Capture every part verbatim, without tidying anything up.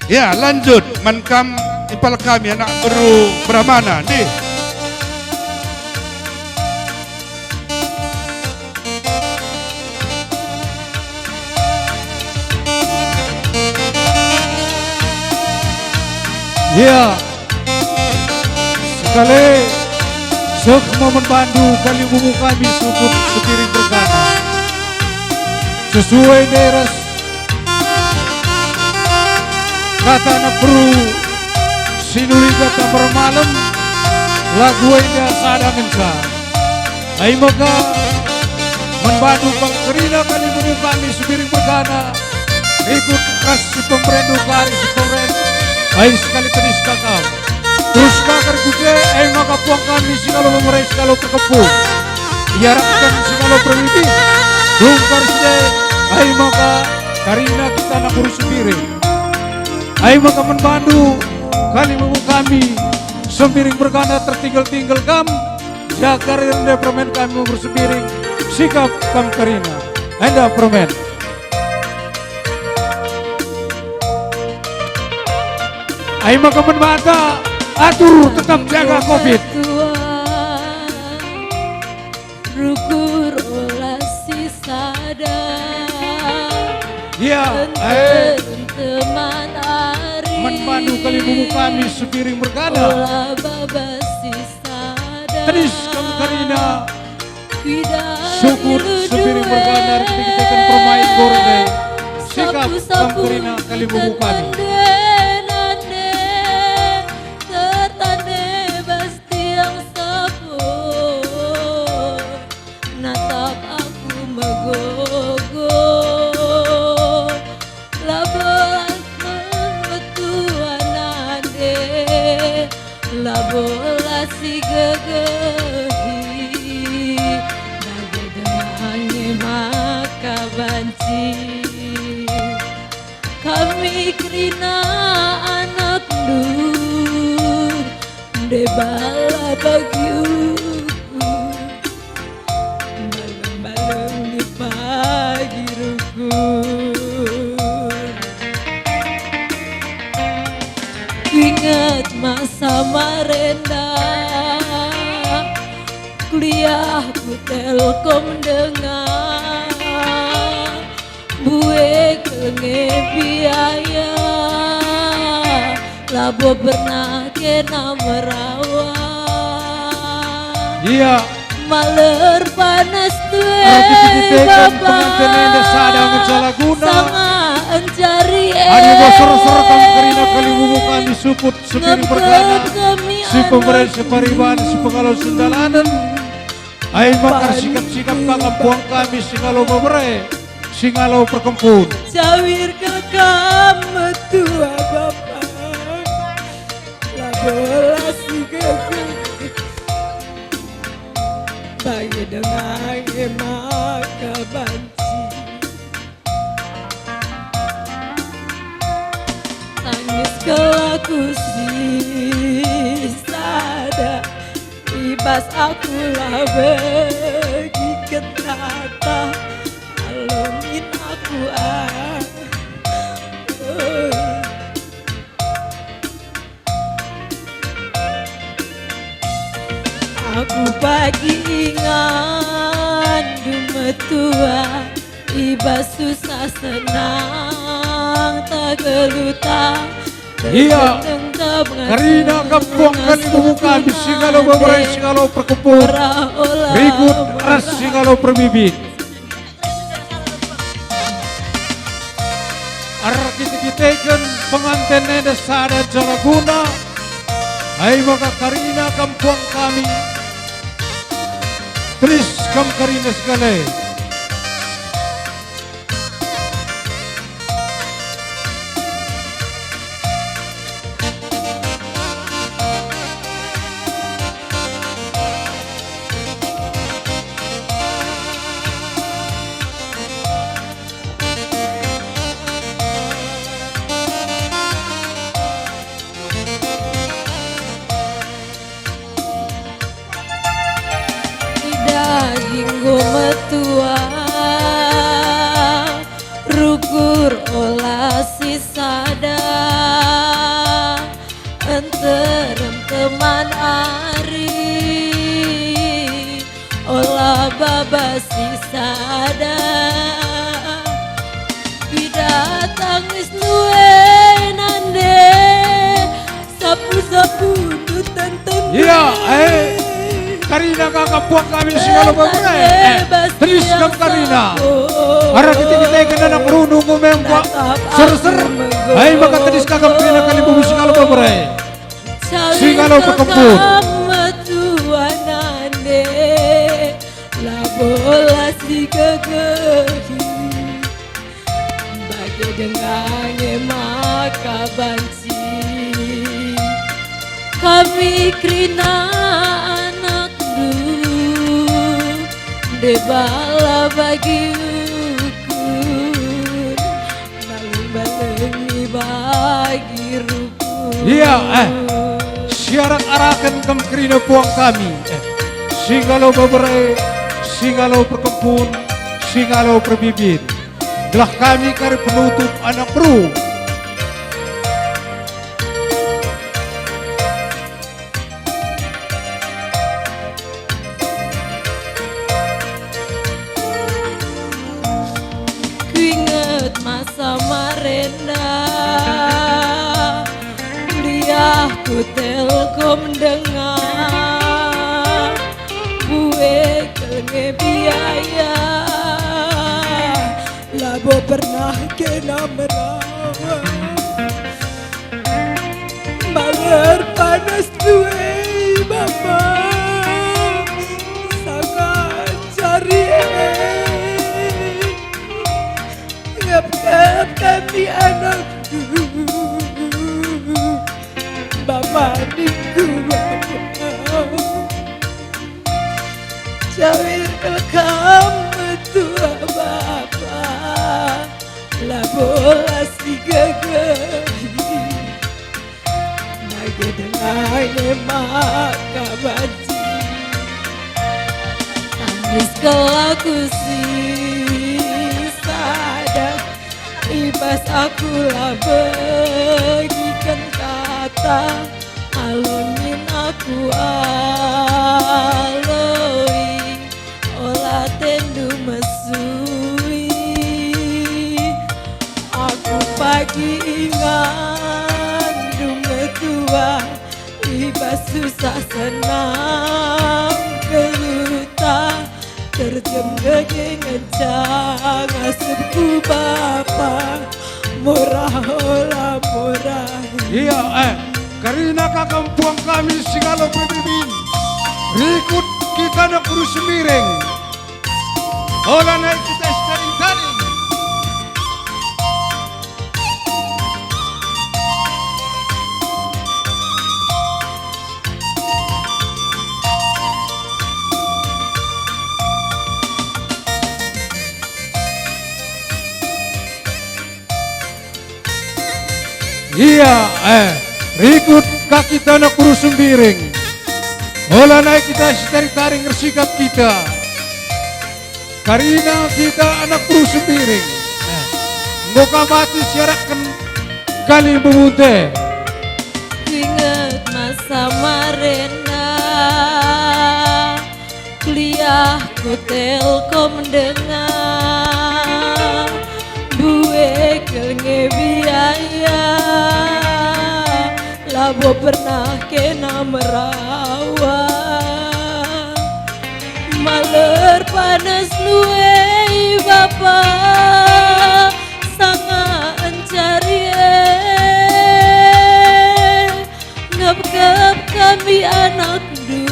Ya, lanjut. Man kam impal kami anak beru Brahmana, ndih. Ya. Sekali seh me man bandu kalimbubu kami sukut sepiring mergana. Sesuai nde ras kata anak beru si nuli kata bermalem, lagu enda sada ngenca. Ai maka man bandu kam kerina kalimbubu kami sepiring mergana, rikut ras si pemberendu kari si pemeren, ai sekali tedis ka kam. Terus ka kari ku je, ai maka puang kami si ngalo pemere si ngalo perkempun. Iarapken si ngalo permimpi. Dung kari si je, ai maka karina kita anak beru sepiring. Ai maka man bandu kalimbubu kami sepiring mergana tertinggel-tinggel kam. Jaga rende permen kami beru sepiring, sikap kam kerina. Enda permen. Ai maka man banta, atur tetap jaga covid. Rukur ola sisada. Ya, eh. Ente-ente man ari. Man bandu kalimbubu kami sepiring mergana. Ola baba sisada. Tedis kam kerina. Sukut sepiring mergana, rikit-rikitken permain gorde. Sikap kam kerina kalimbubu kami. Tertande bas tiang sapu, natap aku megogo. Labo las metua nande, labo las si gegehi, bage denga nge maka banci. Kami kerina anakndu, ndai bala bagi ukur. Baleng-baleng ni pagi rukur. Kuinget masa marenda, kuliah ku Telkom denga, mbue kal nge biaya, labo pernah kena merawa. Iya. Maler panas tue, erkiteken bapa, penganten enda sada ngenca laguna. Sanga encari e. Adi boser-ser kam kerina kalimbubu kami sukut sepiring mergana, si pemere si pariban, si pengalo sendalanen. Ai maka sikap-sikap kami puang kami si ngalo bebere, si ngalo perkempun. Cawir kal kam metua bapa, labo las si gegehi, bage denga nge maka banci. Tangis kal aku sisada, i bas aku la begi ketata, alo min aku ah. Aku pagi ingan du metua, i bas susah senang tageluta. Iya, kerina kam puang kalimbubu kami si ngalo bebere, si ngalo perkempun, rikut ras si ngalo permimpi. Erkite-kiteken penganten enda sada ngenca laguna, ai maka kerina kam puang kami, tedis kam kerina sekali. Idah enggo metua, rukur ola sisada. Terem teman ari, ola baba si sada. Pidah tangis nue nande, sapu-sapu ndu tenten. Iya, eh. Karina kaka puang kami si ngalo bebere. Eh, tedis kam karina. Arah kita-kita kena anak beru nunggu membuat serser. Hai maka tedis kaka karina kali bubu si ngalo bebere. Si ngalo perkempun. Metua nande, labo la si gegehi. Bage denga nge maka banci kami kerina anakndu, deba la bagi ukur, baleng-balengi bagi rukur. Iya, eh, siarak-araken kam kerina puang kami, eh, si ngalo bebere, si ngalo perkempun, si ngalo perbibin. Gelah kami kari penutup anak beru. Kuinget masa marenda, kuliah ku Telkom denga, bue kal nge biaya. Labo pernah kena merawa. Maler panas due bapa, sangat cari e. Ngep-ngep kami anakku, bapa ningku bapa. Cawir kal kam metua bapa, labo la si gegehi. Bage denga nge maka banci, tangis kal aku si sada. I bas aku la begiken kata, alomin aku aloi, ola tendu mesui. Aku pagi ingan dung metua, i bas susah senang geluhta, terjem dage ngenca ngasupku bapa, murah ola murah. Iya, eh, kerina kaka puang kami si ngalo perbibin. Rikut kita anak beru Sembiring. Ola nai kita si taring-taring. Ia, eh, rikut ka kita anak beru Sembiring. Ola nai kita si taring-taring ersikap kita. Karina kita anak beru Sembiring. Eh, enggo ka mati siarakken kali bebunte. Kuinget masa marenda. Kuliah ku Telkom denga, bue kal nge biaya, labo pernah kena merawa. Maler panas nue bapa, sanga encari e. Ngep-ngep kami anakndu,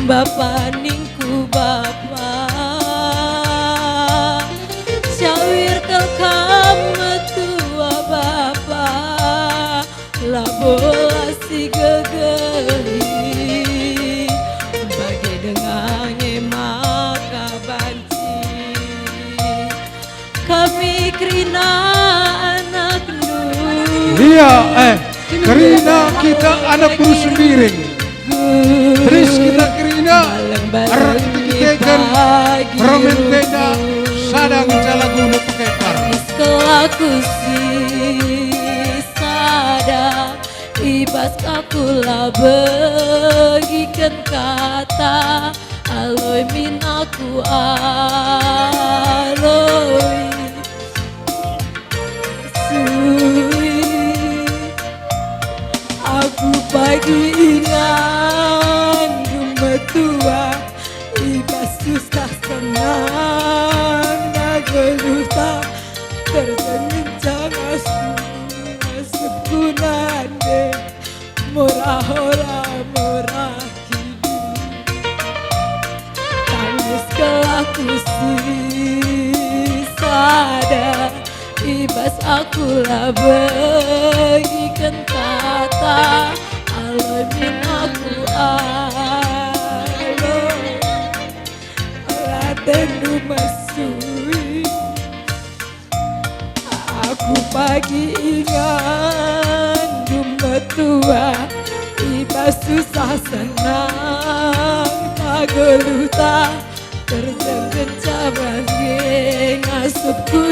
bapa ningku bapa. Cawir kal kam metua bapa, labo la si gegehi, bage denga nge maka banci. Kami kerina anakndu. Ia, eh, kerina kita anak beru Sembiring. Teris kita kerina, arah kita keken, permen tenda, sada ngenca lagu Nepekepar. Kelaku si sada. bas aku la begiken kata, aloi min aku aloi. Sui aku pagi ingan metua, i bas susah senang na geluhta, terjeng ngenca ngasup, ngasupku nande, murah ora murah hidup. Tangis kelahku si sada, i bas aku la begiken kata, aloi min aku aloi. Atendu mesui, aku pagi ingan metua, i bas susah senang ta geluhta, terjeng ngenca bage ngasupku